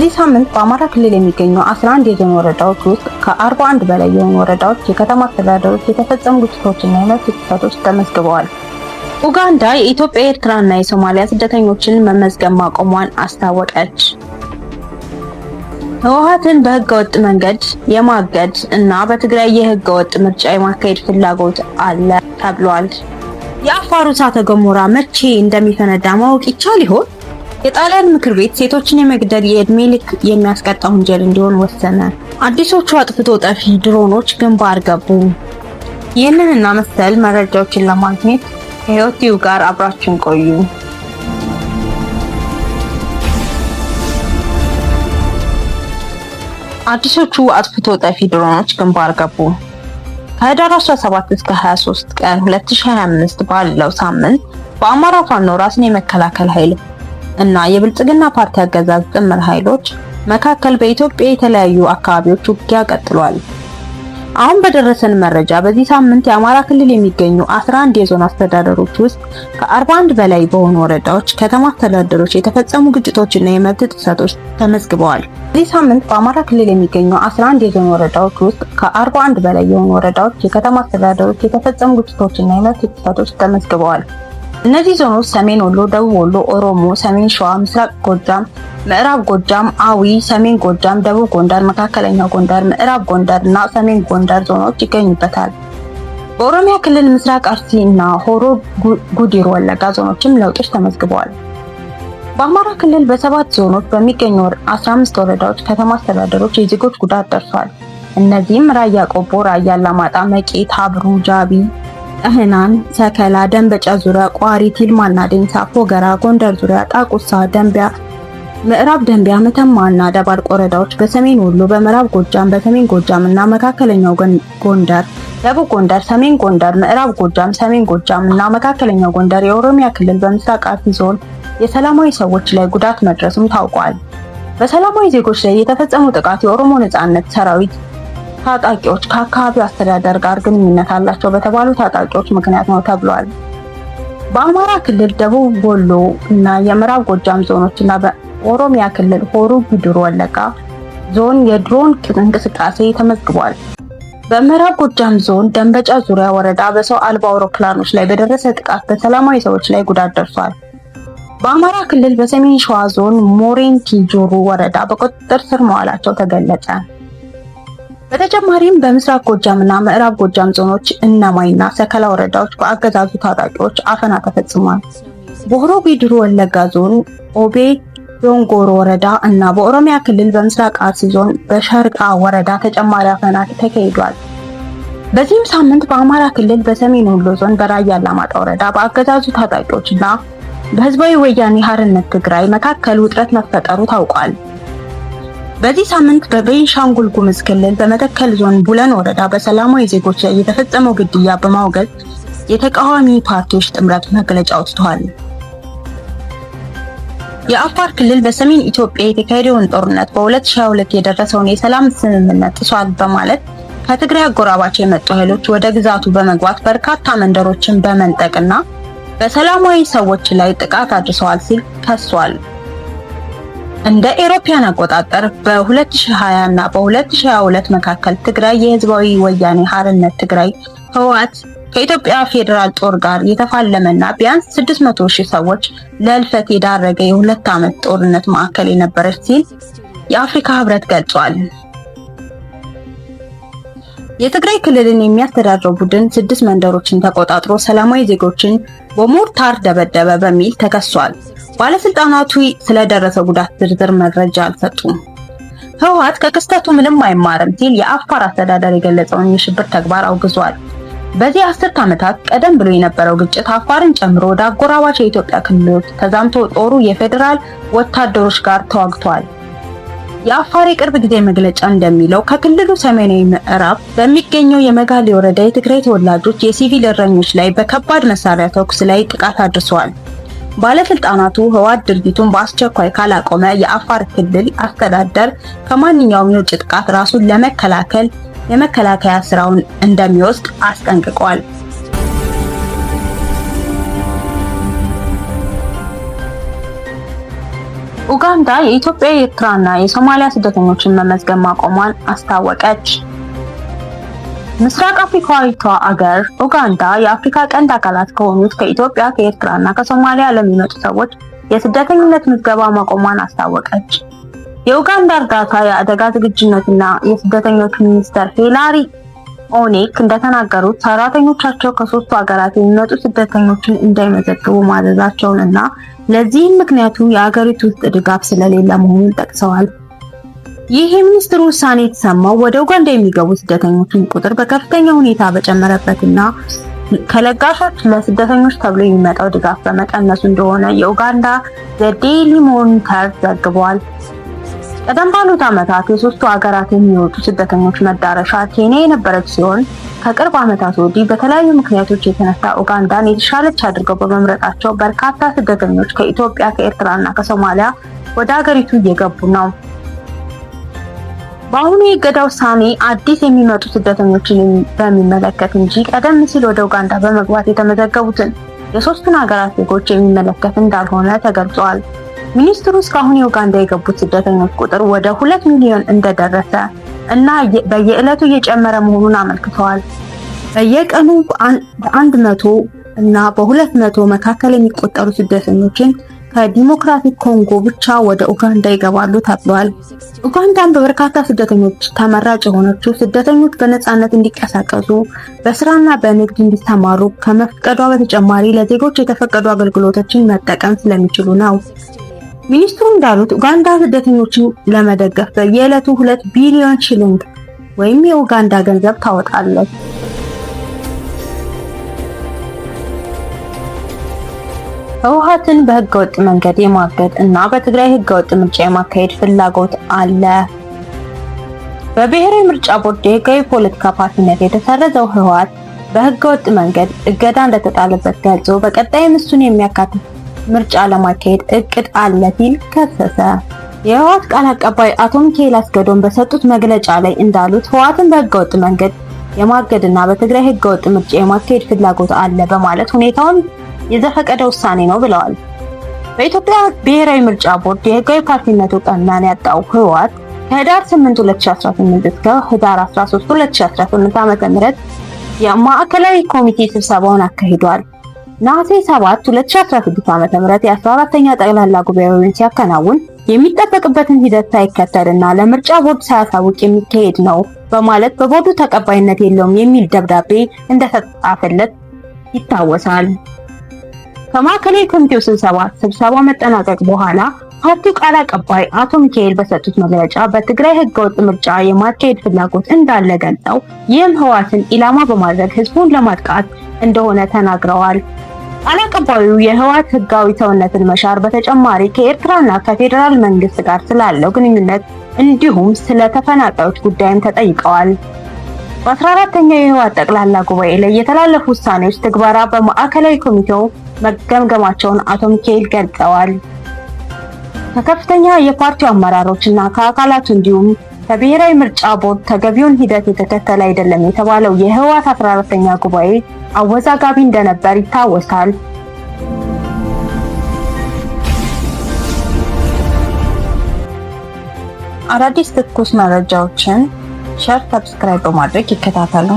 በዚህ ሳምንት በአማራ ክልል የሚገኙ 11 የዞን ወረዳዎች ውስጥ ከ41 በላይ የሆኑ ወረዳዎች የከተማ አስተዳደሮች የተፈጸሙ ግጭቶችና የመብት ጥሰቶች ተመዝግበዋል። ኡጋንዳ የኢትዮጵያ፣ ኤርትራና የሶማሊያ ስደተኞችን መመዝገብ ማቆሟን አስታወቀች። ህወሓትን በህገወጥ መንገድ የማገድ እና በትግራይ የህገወጥ ምርጫ የማካሄድ ፍላጎት አለ ተብሏል። የአፋሩ እሳተ ገሞራ መቼ እንደሚፈነዳ ማወቅ ይቻል ይሆን? የጣሊያን ምክር ቤት ሴቶችን የመግደል የእድሜ ልክ የሚያስቀጣ ወንጀል እንዲሆን ወሰነ። አዲሶቹ አጥፍቶ ጠፊ ድሮኖች ግንባር ገቡ። ይህንንና መሰል መረጃዎችን ለማግኘት ከህይወት ቲዩብ ጋር አብራችን ቆዩ። አዲሶቹ አጥፍቶ ጠፊ ድሮኖች ግንባር ገቡ። ከህዳር 17 እስከ 23 ቀን 2025 ባለው ሳምንት በአማራ ፋኖ ራስን የመከላከል ኃይል እና የብልጽግና ፓርቲ አገዛዝ ጥምር ኃይሎች መካከል በኢትዮጵያ የተለያዩ አካባቢዎች ውጊያ ቀጥሏል። አሁን በደረሰን መረጃ በዚህ ሳምንት የአማራ ክልል የሚገኙ 11 የዞን አስተዳደሮች ውስጥ ከ41 በላይ በሆኑ ወረዳዎች ከተማ አስተዳደሮች የተፈጸሙ ግጭቶችና የመብት ጥሰቶች ተመዝግበዋል። በዚህ ሳምንት በአማራ ክልል የሚገኙ 11 የዞን ወረዳዎች ውስጥ ከ41 በላይ የሆኑ ወረዳዎች የከተማ አስተዳደሮች የተፈጸሙ ግጭቶችና የመብት ጥሰቶች ተመዝግበዋል። እነዚህ ዞኖች ሰሜን ወሎ፣ ደቡብ ወሎ፣ ኦሮሞ፣ ሰሜን ሸዋ፣ ምስራቅ ጎጃም፣ ምዕራብ ጎጃም፣ አዊ፣ ሰሜን ጎጃም፣ ደቡብ ጎንደር፣ መካከለኛ ጎንደር፣ ምዕራብ ጎንደር እና ሰሜን ጎንደር ዞኖች ይገኙበታል። በኦሮሚያ ክልል ምስራቅ አርሲ እና ሆሮ ጉዲሩ ወለጋ ዞኖችም ለውጦች ተመዝግበዋል። በአማራ ክልል በሰባት ዞኖች በሚገኙ 15 ወረዳዎች ከተማ አስተዳደሮች የዜጎች ጉዳት ደርሷል። እነዚህም ራያ ቆቦ፣ ራያ አላማጣ፣ መቄት፣ ሀብሩ፣ ጃቢ ጠህናን፣ ሰከላ፣ ደንበጫ ዙሪያ፣ ቋሪት፣ ይልማና ዴንሳ፣ ፎገራ፣ ጎንደር ዙሪያ፣ ጣቁሳ፣ ደንቢያ፣ ምዕራብ ደንቢያ፣ መተማና ደባርቅ ወረዳዎች በሰሜን ወሎ፣ በምዕራብ ጎጃም፣ በሰሜን ጎጃም እና መካከለኛው ጎንደር፣ ደቡብ ጎንደር፣ ሰሜን ጎንደር፣ ምዕራብ ጎጃም፣ ሰሜን ጎጃም እና መካከለኛው ጎንደር፣ የኦሮሚያ ክልል በምስራቅ አርሲ ዞን የሰላማዊ ሰዎች ላይ ጉዳት መድረሱም ታውቋል። በሰላማዊ ዜጎች ላይ የተፈጸመው ጥቃት የኦሮሞ ነጻነት ሰራዊት ታጣቂዎች ከአካባቢው አስተዳደር ጋር ግንኙነት አላቸው በተባሉ ታጣቂዎች ምክንያት ነው ተብሏል። በአማራ ክልል ደቡብ ወሎ እና የምዕራብ ጎጃም ዞኖች እና በኦሮሚያ ክልል ሆሮ ጉዱሩ ወለጋ ዞን የድሮን እንቅስቃሴ ተመዝግቧል። በምዕራብ ጎጃም ዞን ደንበጫ ዙሪያ ወረዳ በሰው አልባ አውሮፕላኖች ላይ በደረሰ ጥቃት በሰላማዊ ሰዎች ላይ ጉዳት ደርሷል። በአማራ ክልል በሰሜን ሸዋ ዞን ሞሬንቲ ጆሩ ወረዳ በቁጥጥር ስር መዋላቸው ተገለጸ። በተጨማሪም በምስራቅ ጎጃም እና ምዕራብ ጎጃም ዞኖች እነማይና ሰከላ ወረዳዎች በአገዛዙ ታጣቂዎች አፈና ተፈጽሟል። በሆሮ ጉዱሩ ወለጋ ዞን ኦቤ ዶንጎሮ ወረዳ እና በኦሮሚያ ክልል በምስራቅ አርሲ ዞን በሸርቃ ወረዳ ተጨማሪ አፈና ተካሂዷል። በዚህም ሳምንት በአማራ ክልል በሰሜን ወሎ ዞን በራያ አላማጣ ወረዳ በአገዛዙ ታጣቂዎችና በህዝባዊ ወያኔ ሓርነት ትግራይ መካከል ውጥረት መፈጠሩ ታውቋል። በዚህ ሳምንት በቤንሻንጉል ጉሙዝ ክልል በመተከል ዞን ቡለን ወረዳ በሰላማዊ ዜጎች ላይ የተፈጸመው ግድያ በማውገዝ የተቃዋሚ ፓርቲዎች ጥምረት መግለጫ አውጥቷል። የአፋር ክልል በሰሜን ኢትዮጵያ የተካሄደውን ጦርነት በ2022 የደረሰውን የሰላም ስምምነት ጥሷል በማለት ከትግራይ አጎራባች የመጡ ኃይሎች ወደ ግዛቱ በመግባት በርካታ መንደሮችን በመንጠቅና በሰላማዊ ሰዎች ላይ ጥቃት አድርሰዋል ሲል ከሷል። እንደ ኤሮፓያን አቆጣጠር በ2020 እና በ2022 መካከል ትግራይ የህዝባዊ ወያኔ ሓርነት ትግራይ ህወሓት ከኢትዮጵያ ፌዴራል ጦር ጋር የተፋለመና ቢያንስ 600 ሺህ ሰዎች ለህልፈት የዳረገ የሁለት ዓመት ጦርነት ማዕከል የነበረች ሲል የአፍሪካ ህብረት ገልጿል። የትግራይ ክልልን የሚያስተዳድረው ቡድን ስድስት መንደሮችን ተቆጣጥሮ ሰላማዊ ዜጎችን በሞርታር ደበደበ በሚል ተከሷል። ባለስልጣናቱ ስለደረሰው ጉዳት ዝርዝር መረጃ አልሰጡም። ህወሓት ከክስተቱ ምንም አይማርም ሲል የአፋር አስተዳደር የገለጸውን የሽብር ተግባር አውግዟል። በዚህ አስርት ዓመታት ቀደም ብሎ የነበረው ግጭት አፋርን ጨምሮ ወደ አጎራባች የኢትዮጵያ ክልሎች ተዛምቶ ጦሩ የፌዴራል ወታደሮች ጋር ተዋግቷል። የአፋር የቅርብ ጊዜ መግለጫ እንደሚለው ከክልሉ ሰሜናዊ ምዕራብ በሚገኘው የመጋሌ ወረዳ የትግራይ ተወላጆች የሲቪል እረኞች ላይ በከባድ መሳሪያ ተኩስ ላይ ጥቃት አድርሰዋል። ባለስልጣናቱ ህወሓት ድርጊቱን በአስቸኳይ ካላቆመ የአፋር ክልል አስተዳደር ከማንኛውም የውጭ ጥቃት ራሱን ለመከላከል የመከላከያ ስራውን እንደሚወስድ አስጠንቅቀዋል። ኡጋንዳ የኢትዮጵያ፣ የኤርትራና የሶማሊያ ስደተኞችን መመዝገብ ማቆሟን አስታወቀች። ምስራቅ አፍሪካዊቷ አገር ኡጋንዳ የአፍሪካ ቀንድ አካላት ከሆኑት ከኢትዮጵያ፣ ከኤርትራና ከሶማሊያ ለሚመጡ ሰዎች የስደተኝነት ምዝገባ ማቆሟን አስታወቀች። የኡጋንዳ እርዳታ፣ የአደጋ ዝግጁነትና የስደተኞች ሚኒስተር ሂላሪ ኦኔክ እንደተናገሩት ሰራተኞቻቸው ከሶስቱ ሀገራት የሚመጡ ስደተኞችን እንዳይመዘግቡ ማዘዛቸውን እና ለዚህም ምክንያቱ የአገሪቱ ውስጥ ድጋፍ ስለሌለ መሆኑን ጠቅሰዋል። ይህ የሚኒስትሩ ውሳኔ የተሰማው ወደ ኡጋንዳ የሚገቡ ስደተኞችን ቁጥር በከፍተኛ ሁኔታ በጨመረበትና ከለጋሾች ለስደተኞች ተብሎ የሚመጣው ድጋፍ በመቀነሱ እንደሆነ የኡጋንዳ ዘ ዴይሊ ሞኒተር ዘግቧል። ቀደም ባሉት ዓመታት የሶስቱ ሀገራት የሚወጡ ስደተኞች መዳረሻ ኬንያ የነበረች ሲሆን ከቅርብ ዓመታት ወዲህ በተለያዩ ምክንያቶች የተነሳ ኡጋንዳን የተሻለች አድርገው በመምረጣቸው በርካታ ስደተኞች ከኢትዮጵያ፣ ከኤርትራና ከሶማሊያ ወደ ሀገሪቱ እየገቡ ነው። በአሁኑ የእገዳ ውሳኔ አዲስ የሚመጡ ስደተኞችን በሚመለከት እንጂ ቀደም ሲል ወደ ኡጋንዳ በመግባት የተመዘገቡትን የሶስቱን ሀገራት ዜጎች የሚመለከት እንዳልሆነ ተገልጿል። ሚኒስትሩ እስካሁን የኡጋንዳ የገቡት ስደተኞች ቁጥር ወደ 2 ሚሊዮን እንደደረሰ እና በየዕለቱ እየጨመረ መሆኑን አመልክተዋል። በየቀኑ በ100 እና በ200 መካከል የሚቆጠሩ ስደተኞችን ከዲሞክራቲክ ኮንጎ ብቻ ወደ ኡጋንዳ ይገባሉ ተብሏል። ኡጋንዳን በበርካታ ስደተኞች ተመራጭ የሆነችው ስደተኞች በነጻነት እንዲንቀሳቀሱ፣ በስራና በንግድ እንዲሰማሩ ከመፍቀዷ በተጨማሪ ለዜጎች የተፈቀዱ አገልግሎቶችን መጠቀም ስለሚችሉ ነው። ሚኒስትሩ እንዳሉት ኡጋንዳ ስደተኞችን ለመደገፍ በየዕለቱ 2 ቢሊዮን ሺሊንግ ወይም የኡጋንዳ ገንዘብ ታወጣለች። ህወሓትን በህገወጥ መንገድ የማገድ እና በትግራይ ህገወጥ ምርጫ የማካሄድ ፍላጎት አለ። በብሔራዊ ምርጫ ቦርድ የህጋዊ ፖለቲካ ፓርቲነት የተሰረዘው ህወሓት በህገወጥ መንገድ እገዳ እንደተጣለበት ገልጾ በቀጣይም እሱን የሚያካትት ምርጫ ለማካሄድ እቅድ አለ ሲል ከሰሰ። የህወሓት ቃል አቀባይ አቶ ሚካኤል አስገዶም በሰጡት መግለጫ ላይ እንዳሉት ህወሓትን በህገወጥ መንገድ የማገድና በትግራይ ህገወጥ ምርጫ የማካሄድ ፍላጎት አለ በማለት ሁኔታውን የዘፈቀደ ውሳኔ ነው ብለዋል። በኢትዮጵያ ብሔራዊ ምርጫ ቦርድ የህጋዊ ፓርቲነት እውቅናን ያጣው ህወሓት ከህዳር 8 2018 እስከ ህዳር 13 2018 ዓ.ም የማዕከላዊ ኮሚቴ ስብሰባውን አካሂዷል። ነሐሴ 7 2016 ዓ.ም የ14ኛ ጠቅላላ ጉባኤውን ሲያከናውን የሚጠበቅበትን ሂደት ሳይከተልና ለምርጫ ቦርድ ሳያሳውቅ የሚካሄድ ነው በማለት በቦርዱ ተቀባይነት የለውም የሚል ደብዳቤ እንደተጻፈለት ይታወሳል። ከማዕከላዊ ኮሚቴው ስብሰባ መጠናቀቅ በኋላ ፓርቲው ቃል አቀባይ አቶ ሚካኤል በሰጡት መግለጫ በትግራይ ህገወጥ ምርጫ የማካሄድ ፍላጎት እንዳለ ገልጸው ይህም ህወሓትን ኢላማ በማድረግ ህዝቡን ለማጥቃት እንደሆነ ተናግረዋል። ቃል አቀባዩ የህወሓት ህጋዊ ሰውነትን መሻር በተጨማሪ ከኤርትራና ከፌዴራል መንግስት ጋር ስላለው ግንኙነት እንዲሁም ስለ ተፈናቃዮች ጉዳይም ተጠይቀዋል። በ14ኛው የህወሓት ጠቅላላ ጉባኤ ላይ የተላለፉ ውሳኔዎች ትግበራ በማዕከላዊ ኮሚቴው መገምገማቸውን አቶ ሚካኤል ገልጸዋል። ከከፍተኛ የፓርቲው አመራሮች እና ከአካላቱ እንዲሁም ከብሔራዊ ምርጫ ቦርድ ተገቢውን ሂደት የተከተለ አይደለም የተባለው የህወሓት 14ኛ ጉባኤ አወዛጋቢ እንደነበር ይታወሳል። አዳዲስ ትኩስ መረጃዎችን share፣ subscribe በማድረግ ይከታተሉ።